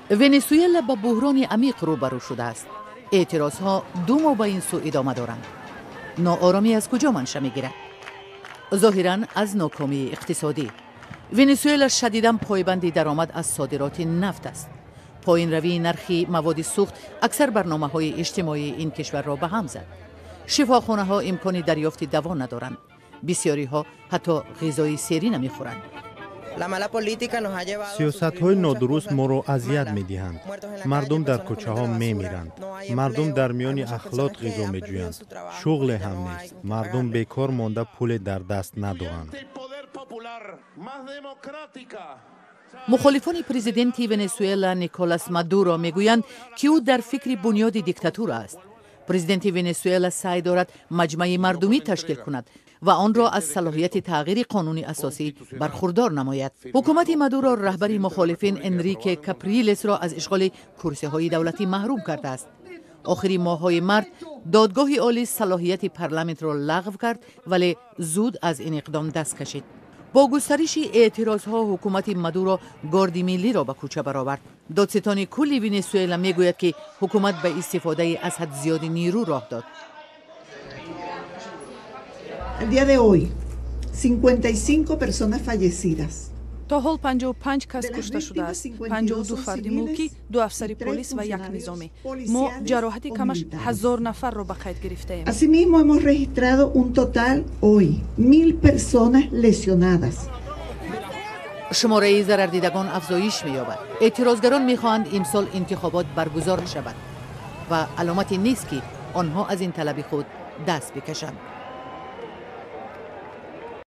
Венесуэла ба буҳрони амиқ рӯбарӯ шудааст. Эътирозҳо 2 моҳ ба ин сӯ идома доранд. Нооромӣ аз куҷо манша мегирад? Зоҳиран, аз нокомии иқтисодӣ. Венесуэла шадидан пойбанди даромад аз содироти нафт аст. Поинравии нархи маводи сӯхт аксар барномаҳои иҷтимоии ин кишварро ба ҳам зад. Шифохонаҳо имкони дарёфти даво надоранд. Бисёриҳо ҳатто ғизои серӣ намехӯранд. Сиёсатҳои нодуруст моро азият медиҳанд. Мардум дар кӯчаҳо мемиранд. Мардум дар миёни ахлот ғизо меҷӯянд. Шуғле ҳам нест. Мардум бекор монда, пуле дар даст надоранд. Мухолифони президенти Венесуэла Николас Мадуро мегӯянд, ки ӯ дар фикри бунёди диктатура аст. Президенти Венесуэла саъй дорад маҷмаи мардумӣ ташкил кунад ва онро аз салоҳияти тағйири қонуни асосӣ бархурдор намояд. Ҳукумати Мадуро раҳбари мухолифин Энрике Каприлесро аз ишғоли курсиҳои давлатӣ маҳрум кардааст. Охири моҳҳои март Додгоҳи олӣ салоҳияти парламентро лағв кард, вале зуд аз ин иқдом даст кашид. Бо густариши эътирозҳо ҳукумати Мадуро Горди миллиро ба кӯча баровард. Додситони кулли Венесуэла мегӯяд, ки ҳукумат ба истифодаи аз ҳад зиёди нерӯ роҳ дод. Al día de hoy, 55 personas fallecidas. То ҳол 55 кас кушта шудааст: 52 фарди мулкӣ, ду афсари полис ва як низомӣ. Мо ҷароҳати камаш 1000 нафарро ба қайд гирифтаем. Asimismo, hemos registrado un total hoy 1000 personas lesionadas. Шумораи зарардидагон афзоиш меёбад. Эътирозгарон мехоҳанд имсол интихобот баргузор шавад ва аломате нест, ки онҳо аз ин талаби худ даст бикашанд.